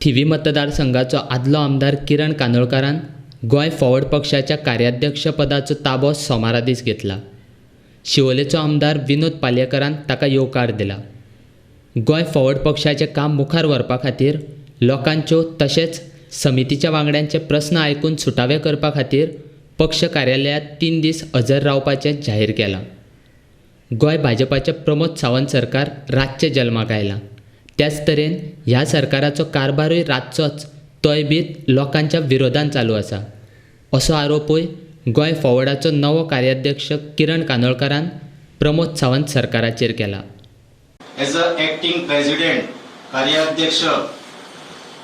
थिवी मतदारसंघाचो आदलो आमदार किरण कानोळकारान गोंय फॉरवर्ड पक्षाच्या कार्याध्यक्षपदाचो ताबो सोमारा दीस घेतला. शिवोलेचो आमदार विनोद पालयेकारान ताका येवकार दिला. गोंय फॉरवर्ड पक्षाचें काम मुखार व्हरपा खातीर लोकांच्यो तशेंच समितीच्या वांगड्यांचे प्रस्न आयकून सुटावे करपा खातीर पक्ष कार्यालयांत 3 दीस हजर रावपाचें जाहीर केलां. गोंय भाजपाचें प्रमोद सावंत सरकार रातचें जल्माक आयलां. त्याच तरेन ह्या सरकाराचो कारभारूय रातचोच, तोय बी लोकांच्या विरोधान चालू आसा, असो आरोपूय गोंय फॉरवर्डाचो नवो कार्याध्यक्ष किरण कानोळकारान प्रमोद सावंत सरकाराचेर केला. एज अ एक्टिंग प्रेसिडेंट, कार्याध्यक्ष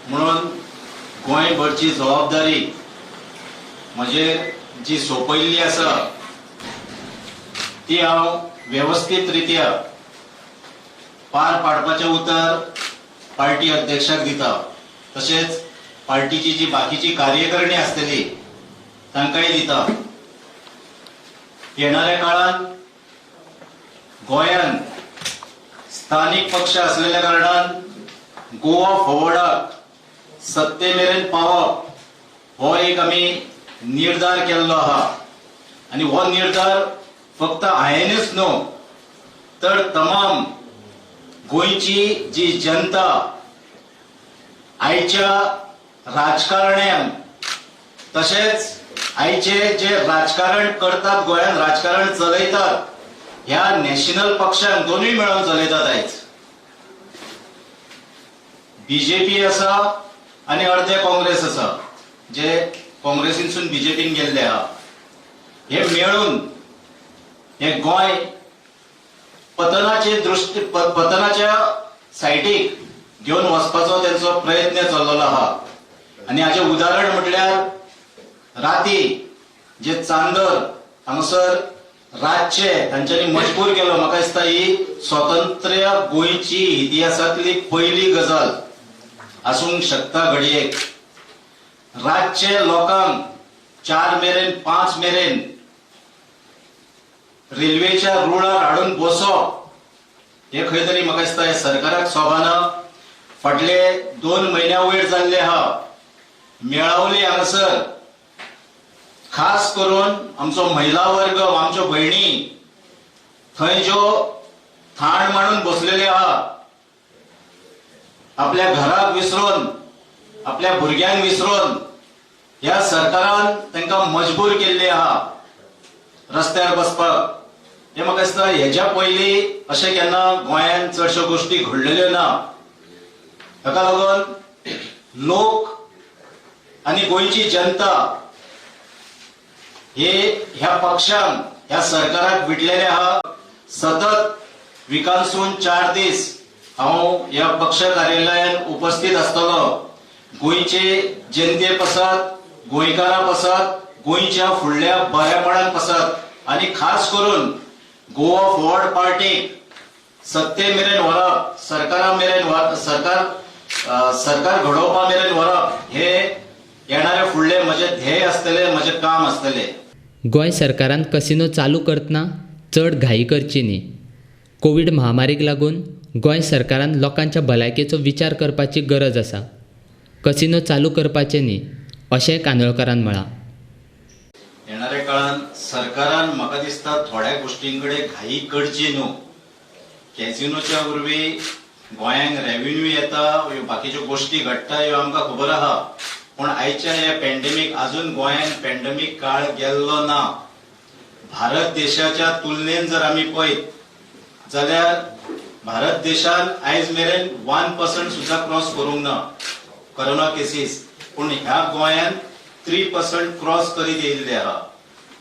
म्हणून गोंयभरची जबाबदारी म्हजेर जी सोंपयल्ली आसा ती हांव वेवस्थीत रित्या पार पाडपाचें उतर पार्टी अध्यक्षाक दिता. तशेंच पार्टीची जी बाकीची कार्यकारिणी आसतली तांकांय दिता. येणाऱ्या काळान गोंयान स्थानीक पक्ष आसलेल्या कारणान गोवा फॉरवर्डाक सत्ते मेरेन पावप हो एक आमी निर्धार केल्लो आहा आनी हो निर्धार फक्त हांवेंच न्हू तर तमाम गोंयची जी जनता आयच्या राजकारण्यांक तशेंच आयचे जे राजकारण करतात, गोंयांत राजकारण चलयतात, ह्या नॅशनल पक्षांक दोनूय मेळून चलयतात. आयज बीजेपी आसा आनी अर्दे काँग्रेस आसा, जे काँग्रेसीनसून बीजेपीन गेल्ले आहा. हे मेळून हे गोंय पतनाचे दृश्टी पतनाच्या सायडीक घेवन वचपाचो तेंचो प्रयत्न चल्लेलो आहा. आनी हाचें उदाहरण म्हटल्यार राती जे चांदर हांगासर रातचे तांच्यांनी मजबूर केलो. म्हाका दिसता ही स्वतंत्र गोंयची इतिहासांतली पयली गजाल आसूंक शकता घडयेक. रातचे लोकांक 4 मेरेन 5 मेरेन रेल्वेच्या रुळार हाडून बसप हे खंय तरी म्हाका दिसता हे सरकाराक सोबाना. फाटले 2 म्हयन्या वयर जाल्ले आहा मेळावली हांगासर खास करून आमचो महिला वर्ग, आमच्यो भयणी थंय ज्यो थाण मांडून बसलेले आहा, आपल्या घराक विसरून, आपल्या भुरग्यांक विसरून ह्या सरकारान तांकां मजबूर केल्ले आहा रस्त्यार बसपाक. हे म्हाका दिसता हेज्या पयलीं अशें केन्ना गोंयांत चडश्यो गोश्टी घडलेल्यो ना. ताका लागून लोक आनी गोंयची जनता हे ह्या पक्षांक, ह्या सरकाराक विटलेले आहा. सतत विकांसून 4 दीस हांव ह्या पक्ष कार्यालयान उपस्थित आसतलो. गोंयचे जनते पासत, गोंयकारां पासत, गोंयच्या फुडल्या बऱ्यापणान पासत आनी खास करून गोवा फॉरवर्ड पार्टीक सत्ते मेरेन व्हरप, सरकारा मेरेन सरकार घडोवपा मेरेन व्हरप हे येणारे फुडले म्हजे ध्येय आसतले, म्हजें काम आसतले. गोंय सरकारान कसिनो चालू करतना चड घाई करची न्ही. कोवीड महामारीक लागून गोंय सरकारान लोकांच्या भलायकेचो विचार करपाची गरज आसा. कसिनो चालू करपाचे न्ही अशें कानोळकारान म्हळां. येणाऱ्या काळान सरकारान म्हाका दिसता थोड्या गोश्टीं कडेन घाई करची न्हू. कॅसिनोच्या वरवीं गोंयांक रेव्हेन्यू येता, ह्यो बाकीच्यो गोश्टी घडटा ह्यो आमकां खबर आहा. पूण आयच्या ह्या पॅन्डेमीक अजून गोंयांत पॅन्डेमीक काळ गेल्लो ना. भारत देशाच्या तुलनेन जर आमी पळयत जाल्यार भारत देशान आयज मेरेन 1% सुद्दां क्रॉस करूंक ना कोरोना केसीस. पूण ह्या गोंयांत 3% क्रॉस करीत येयल्ले आहा,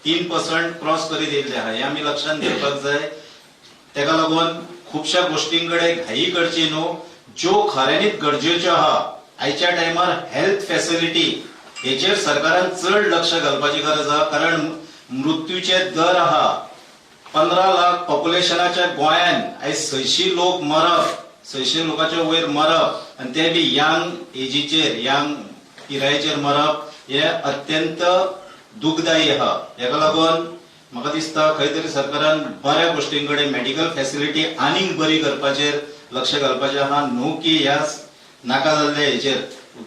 3% क्रॉस करीत येयल्ले आहा. हें आमी लक्षांत घेवपाक जाय. तेका लागून खुबश्या गोश्टीं कडेन घाई करची न्हू, ज्यो खऱ्यांनीच गरजेच्यो आहा. आयच्या टायमार हेल्थ फॅसिलिटी हेचेर सरकारान चड लक्ष घालपाची गरज आहा. कारण मृत्यूचे दर आहा 15 लाख पॉप्युलेशनाच्या गोंयान आयज 600 लोक मरप, 600 लोकांच्या वयर मरप आनी ते बी यंग एजीचेर, यंग पिरायेचेर मरप हे अत्यंत दुखदायी आहा. हेका लागून म्हाका दिसता खंय तरी सरकारान बऱ्या गोश्टीं कडेन मेडिकल फॅसिलिटी आनीक बरी करपाचेर लक्ष घालपाचें आहा, न्हू की ह्या नाका जाल्ले हेचेर.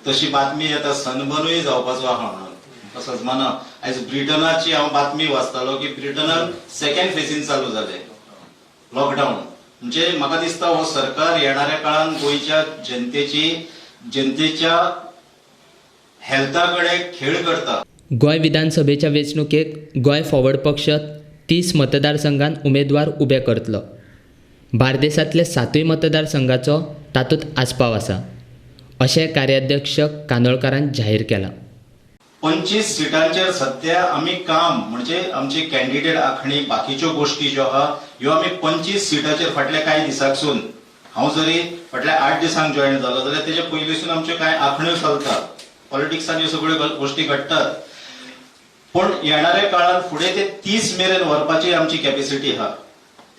तशी बातमी येता सनबर्नूय जावपाचो आहा म्हणून तसोच माना. आयज ब्रिटनाची हांव बातमी वाचतालो की ब्रिटनान सेकंड फेजीन चालू जाले लॉकडावन. म्हणजे म्हाका दिसता हो सरकार येणाऱ्या काळान गोंयच्या जनतेच्या हेल्था कडेन खेळ करता. गोंय विधानसभेच्या वेंचणुकेक गोंय फॉरवर्ड पक्ष 30 मतदारसंघान उमेदवार उबे करतलो. बार्देसांतले 7 मतदारसंघाचो तातूंत आस्पाव आसा अशें कार्याध्यक्ष कानोळकारान जाहीर केलां. 25 सिटांचेर सध्या आमी काम म्हणजे आमची कॅन्डिडेट आखणी बाकीच्यो गोष्टी ज्यो आहा ह्यो आमी 25 सिटांचेर फाटल्या कांय दिसांकसून, हांव जरी फाटल्या 8 दिसांक जॉयन जालो जाल्यार तेच्या पयलींसून आमच्यो कांय आखण्यो चलतात. पॉलिटिक्सान ह्यो सगळ्यो गोष्टी घडटात, पूण येणाऱ्या काळात फुडें ते 30 मेरेन व्हरपाची आमची कॅपेसिटी आहा.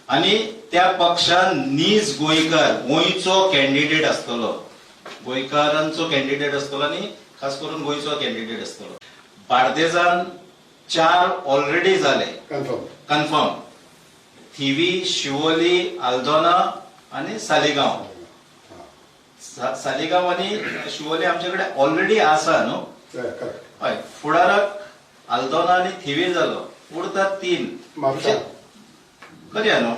आनी त्या पक्षान नीज गोंयकार, गोंयचो कॅन्डिडेट आसतलो, गोंयकारांचो कॅन्डिडेट आसतलो आनी खास करून गोंयचो कॅन्डिडेट आसतलो. बार्देजान 4 ऑलरेडी जाले कन्फर्म, थिवी, शिवोली, आल्दोना आनी सालिगांव. सालिगांव आनी शिवोली आमचे कडेन ऑलरेडी आसा न्हू. हय, फुडाराक आल्दोना आनी थिवी जालो, उरतात 3. करया न्हू.